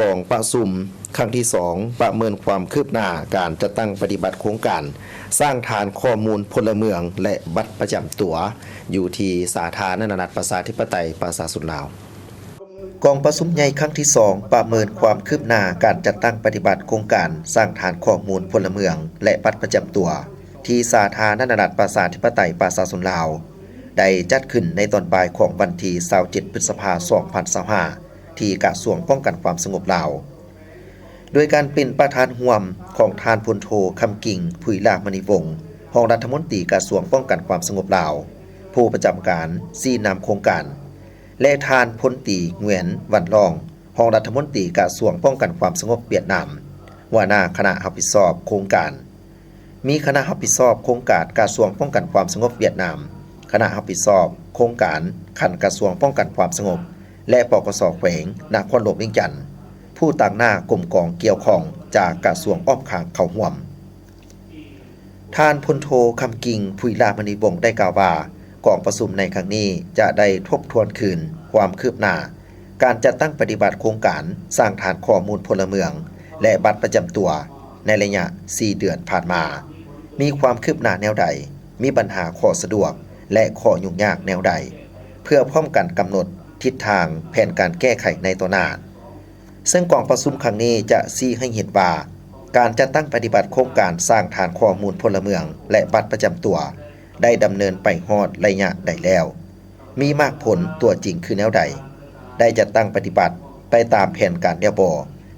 ກອງປະຊຸມຄັ້ງທີສອງ ປະເມີນຄວາມຄືບໜ້າການຈັດຕັ້ງປະຕິບັດໂຄງການສ້າງຖານຂໍ້ມູນພົນລະເມືອງ ແລະ ບັດປະຈຳຕົວ ຢູ່ທີ່ສາທາລະນະລັດ ປະຊາທິປະໄຕ ປະຊາຊົນລາວ. ກອງປະຊຸມໃຫຍ່ຄັ້ງທີສອງ ປະເມີນຄວາມຄືບໜ້າການຈັດຕັ້ງປະຕິບັດໂຄງການສ້າງຖານຂໍ້ມູນພົນລະເມືອງ ແລະ ບັດປະຈຳຕົວ ທີ່ສາທາລະນະລັດ ປະຊາທິປະໄຕ ປະຊາຊົນລາວ ໄດ້ຈັດຂຶ້ນໃນຕອນບ່າຍຂອງວັນທີຊາວເຈັດ ພຶດສະພາ ສອງພັນຊາວຫ້າ ທີ່ກະຊວງປ້ອງກັນຄວາມສະຫງົບລາວ ໂດຍການເປັນປະທານຮ່ວມຂອງທ່ານ ພົນໂທ ຄຳກິ່ງ ຜຸຍຫຼ້າມະນີວົງ ຮອງລັດຖະມົນຕີກະຊວງປ້ອງກັນຄວາມສະຫງົບລາວ ຜູ້ປະຈຳການຊີ້ນຳໂຄງການ ແລະ ທ່ານ ພົນຕີ ຫງວຽນ ວັນລອງ ຮອງລັດຖະມົນຕີກະຊວງປ້ອງກັນຄວາມສະຫງົບຫວຽດນາມ ຫົວໜ້າຄະນະຮັບຜິດຊອບໂຄງການ. ມີຄະນະຮັບຜິດຊອບໂຄງການກະຊວງປ້ອງກັນຄວາມສະຫງົບຫວຽດນາມ, ຄະນະຮັບຜິດຊອບໂຄງການຂັ້ນກະຊວງປ້ອງກັນຄວາມສະຫງົບ ແລະ ປກສ ແຂວງນະຄອນຫຼວງວຽງຈັນ, ຜູ້ຕາງໜ້າກົມກອງກ່ຽວຂ້ອງຈາກກະຊວງອ້ອມຂ້າງເຂົ້າຮ່ວມ. ທ່ານ ພົນໂທ ຄຳກິ່ງ ຜຸຍຫຼ້າມະນີວົງ ໄດ້ກ່າວວ່າ ກອງປະຊຸມໃນຄັ້ງນີ້ຈະໄດ້ທົບທວນຄືນຄວາມຄືບໜ້າ ການຈັດຕັ້ງປະຕິບັດໂຄງການສ້າງຖານຂໍ້ມູນພົນລະເມືອງ ແລະ ບັດປະຈຳຕົວໃນໄລຍະສີ່ເດືອນຜ່ານມາ ມີຄວາມຄືບໜ້າແນວໃດ, ມີບັນຫາຂໍ້ສະດວກ ແລະ ຂໍ້ຫຍຸ້ງຍາກແນວໃດ, ເພື່ອພ້ອມກັນກຳນົດທິດທາງແຜນການແກ້ໄຂໃນຕໍ່ໜ້າ. ເຊິ່ງກອງປະຊຸມຄັ້ງນີ້ຈະຊີ້ໃຫ້ເຫັນວ່າ ການຈັດຕັ້ງປະຕິບັດໂຄງການສ້າງຖານຂໍ້ມູນພົນລະເມືອງ ແລະ ບັດປະຈຳຕົວ ໄດ້ດຳເນີນໄປຮອດໄລຍະໃດແລ້ວ, ມີໝາກຜົນຕົວຈິງຄືແນວໃດ, ໄດ້ຈັດຕັ້ງປະຕິບັດໄປຕາມແຜນການແລ້ວບໍ່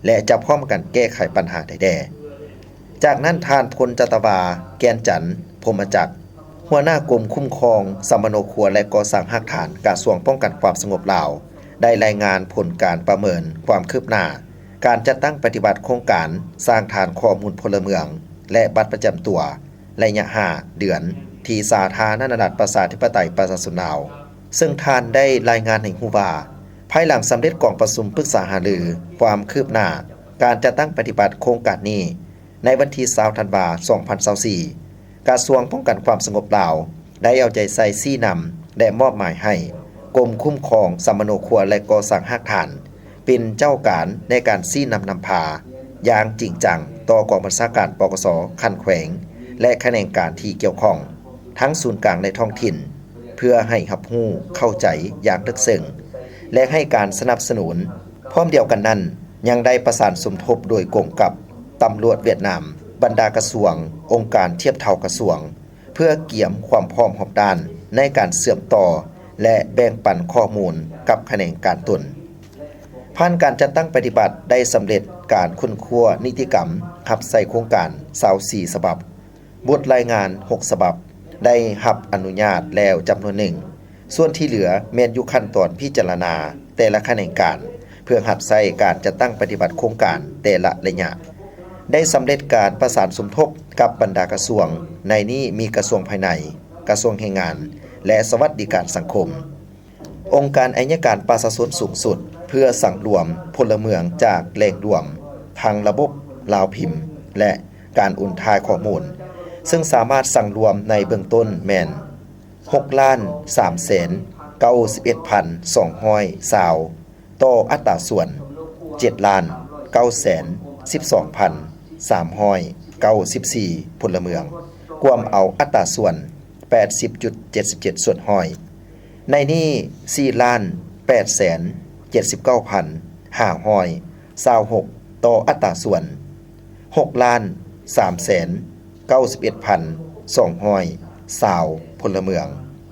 ແລະ ຈະພ້ອມກັນແກ້ໄຂບັນຫາໃດແດ່. ຈາກນັ້ນ ທ່ານ ພົນຈັດຕະວາ ແກ່ນຈັນ ພົມມະຈັກ ຫົວໜ້າກົມຄຸ້ມຄອງສຳມະໂນຄົວ ແລະ ກໍ່ສ້າງຮາກຖານ ກະຊວງປ້ອງກັນຄວາມສະຫງົບລາວ ໄດ້ລາຍງານຜົນການປະເມີນຄວາມຄືບໜ້າ ການຈັດຕັ້ງປະຕິບັດໂຄງການສ້າງຖານຂໍ້ມູນພົນລະເມືອງ ແລະ ບັດປະຈຳຕົວ ໄລຍະຫ້າເດືອນ ທີ່ສາທາລະນະລັດ ປະຊາທິປະໄຕ ປະຊາຊົນລາວ, ເຊິ່ງທ່ານໄດ້ລາຍງານໃຫ້ຮູ້ວ່າ ພາຍຫຼັງສຳເລັດກອງປະຊຸມປຶກສາຫາລືຄວາມຄືບໜ້າການຈັດຕັ້ງປະຕິບັດໂຄງການນີ້ ໃນວັນທີຊາວ ທັນວາ ສອງພັນຊາວສີ່ ກະຊວງປ້ອງກັນຄວາມສະຫງົບລາວ ໄດ້ເອົາໃຈໃສ່ຊີ້ນຳ ແລະ ມອບໝາຍໃຫ້ກົມຄຸ້ມຄອງສຳມະໂນຄົວ ແລະ ກໍ່ສ້າງຮາກຖານ ເປັນເຈົ້າການໃນການຊີ້ນຳນຳພາຢ່າງຈິງຈັງຕໍ່ກອງບັນຊາການ ປກສ ຂັ້ນແຂວງ ແລະ ຂະແໜງການທີ່ກ່ຽວຂ້ອງ ທັງສູນກາງ ແລະ ທ້ອງຖິ່ນ ເພື່ອໃຫ້ຮັບຮູ້ເຂົ້າໃຈຢ່າງເລິກເຊິ່ງ ແລະ ໃຫ້ການສະໜັບສະໜູນ. ພ້ອມດຽວກັນນັ້ນ ຍັງໄດ້ປະສານສົມທົບໂດຍກົງກັບຕຳຫຼວດຫວຽດນາມ, ບັນດາກະຊວງ, ອົງການທຽບເທົ່າກະຊວງ ເພື່ອກຽມຄວາມພ້ອມຮອບດ້ານໃນການເຊື່ອມຕໍ່ ແລະ ແບ່ງປັນຂໍ້ມູນກັບຂະແໜງການຕົນ. ຜ່ານການຈັດຕັ້ງປະຕິບັດໄດ້ສຳເລັດການຄົ້ນຄວ້ານິຕິກຳຮັບໃຊ້ໂຄງການຊາວສີ່ສະບັບ, ບົດລາຍງານຫົກສະບັບ ໄດ້ຮັບອະນຸຍາດແລ້ວຈຳນວນໜຶ່ງ, ສ່ວນທີ່ເຫຼືອແມ່ນຢູ່ຂັ້ນຕອນພິຈາລະນາແຕ່ລະຂະແໜງການ ເພື່ອຮັບໃຊ້ການຈັດຕັ້ງປະຕິບັດໂຄງການແຕ່ລະໄລຍະ. ໄດ້ສຳເລັດການປະສານສົມທົບກັບບັນດາກະຊວງ, ໃນນີ້ມີກະຊວງພາຍໃນ, ກະຊວງແຮງງານ ແລະ ສະຫວັດດີການສັງຄົມ, ອົງການໄອຍະການປະຊາຊົນສູງສຸດ ເພື່ອສັງລວມພົນລະເມືອງຈາກແຫຼ່ງລວມທັງລະບົບລາວພິມ ແລະ ການໂອນຖ່າຍຂໍ້ມູນ, ເຊິ່ງສາມາດສັງລວມໃນເບື້ອງຕົ້ນແມ່ນ ຫົກລ້ານສາມແສນເກົ້າສິບເອັດພັນສອງຮ້ອຍຊາວ ຕໍ່ອັດຕາສ່ວນ ເຈັດລ້ານເກົ້າແສນສິບສອງພັນສາມຮ້ອຍເກົ້າສິບສີ່ພົນລະເມືອງ, ກວມເອົາອັດຕາສ່ວນ ແປດສິບຈຸດເຈັດສິບເຈັດສ່ວນຮ້ອຍ. ໃນນີ້ ສີ່ລ້ານແປດແສນເຈັດສິບເກົ້າພັນຫ້າຮ້ອຍຊາວຫົກ ຕໍ່ອັດຕາສ່ວນ ຫົກລ້ານສາມແສນເກົ້າສິບເອັດພັນສອງຮ້ອຍຊາວພົນລະເມືອງ,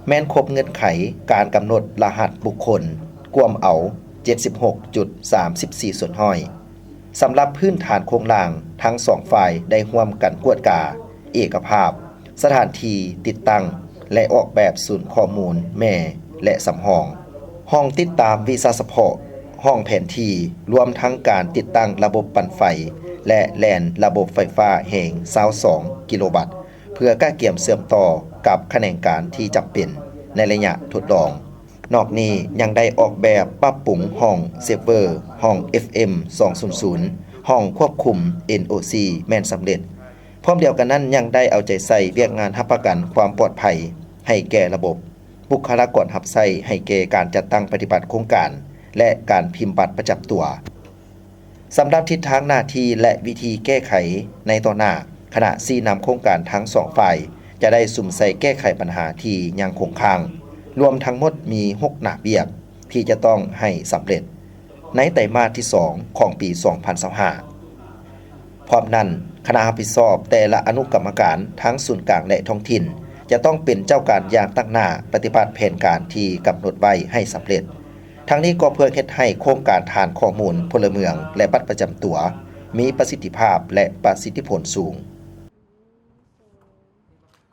ແມ່ນຄົບເງື່ອນໄຂການກຳນົດລະຫັດບຸກຄົນ, ກວມເອົາເຈັດສິບຫົກຈຸດສາມສິບສີ່ສ່ວນຮ້ອຍ. ສຳລັບພື້ນຖານໂຄງລ່າງ, ທັງສອງຝ່າຍໄດ້ຮ່ວມກັນກວດກາເອກະພາບ, ສະຖານທີ່ຕິດຕັ້ງ ແລະ ອອກແບບສູນຂໍ້ມູນແມ່ ແລະ ສຳຮອງ, ຫ້ອງຕິດຕາມວິຊາສະເພາະ, ຫ້ອງແຜນທີ່, ລວມທັງການຕິດຕັ້ງລະບົບປັ່ນໄຟ ແລະ ແລ່ນລະບົບໄຟຟ້າແຮງຊາວສອງກິໂລວັດ ເພື່ອກະກຽມເຊື່ອມຕໍ່ກັບຂະແໜງການທີ່ຈຳເປັນໃນໄລຍະທົດລອງ. ນອກນີ້ຍັງໄດ້ອອກແບບປັບປຸງຫ້ອງເຊີບເວີ, ຫ້ອງເອັຟເອັມສອງສູນສູນ, ຫ້ອງຄວບຄຸມເອັນໂອຊີແມ່ນສຳເລັດ. ພ້ອມດຽວກັນນັ້ນ ຍັງໄດ້ເອົາໃຈໃສ່ວຽກງານຮັບປະກັນຄວາມປອດໄພໃຫ້ແກ່ລະບົບ, ບຸກຄະລາກອນຮັບໃຊ້ໃຫ້ແກ່ການຈັດຕັ້ງປະຕິບັດໂຄງການ ແລະ ການພິມບັດປະຈຳຕົວ. ສຳລັບທິດທາງໜ້າທີ່ ແລະ ວິທີແກ້ໄຂໃນຕໍ່ໜ້າ, ຄະນະຊີ້ນຳໂຄງການທັງສອງຝ່າຍ ຈະໄດ້ສຸມໃສ່ແກ້ໄຂບັນຫາທີ່ຍັງຄົງຄ້າງ, ລວມທັງໝົດມີຫົກໜ້າວຽກທີ່ຈະຕ້ອງໃຫ້ສຳເລັດ ໃນໄຕມາດທີສອງຂອງປີສອງພັນຊາວຫ້າ. ພ້ອມນັ້ນ, ຄະນະຮັບຜິດຊອບແຕ່ລະອະນຸກຳມະການທັງສູນກາງ ແລະ ທ້ອງຖິ່ນ ຈະຕ້ອງເປັນເຈົ້າການຢ່າງຕັ້ງໜ້າປະຕິບັດແຜນການທີ່ກຳນົດໄວ້ໃຫ້ສຳເລັດ. ທັງນີ້ກໍເພື່ອເຮັດໃຫ້ໂຄງການຖານຂໍ້ມູນພົນລະເມືອງ ແລະ ບັດປະຈຳຕົວ ມີປະສິດທິພາບ ແລະ ປະສິດທິຜົນສູງ.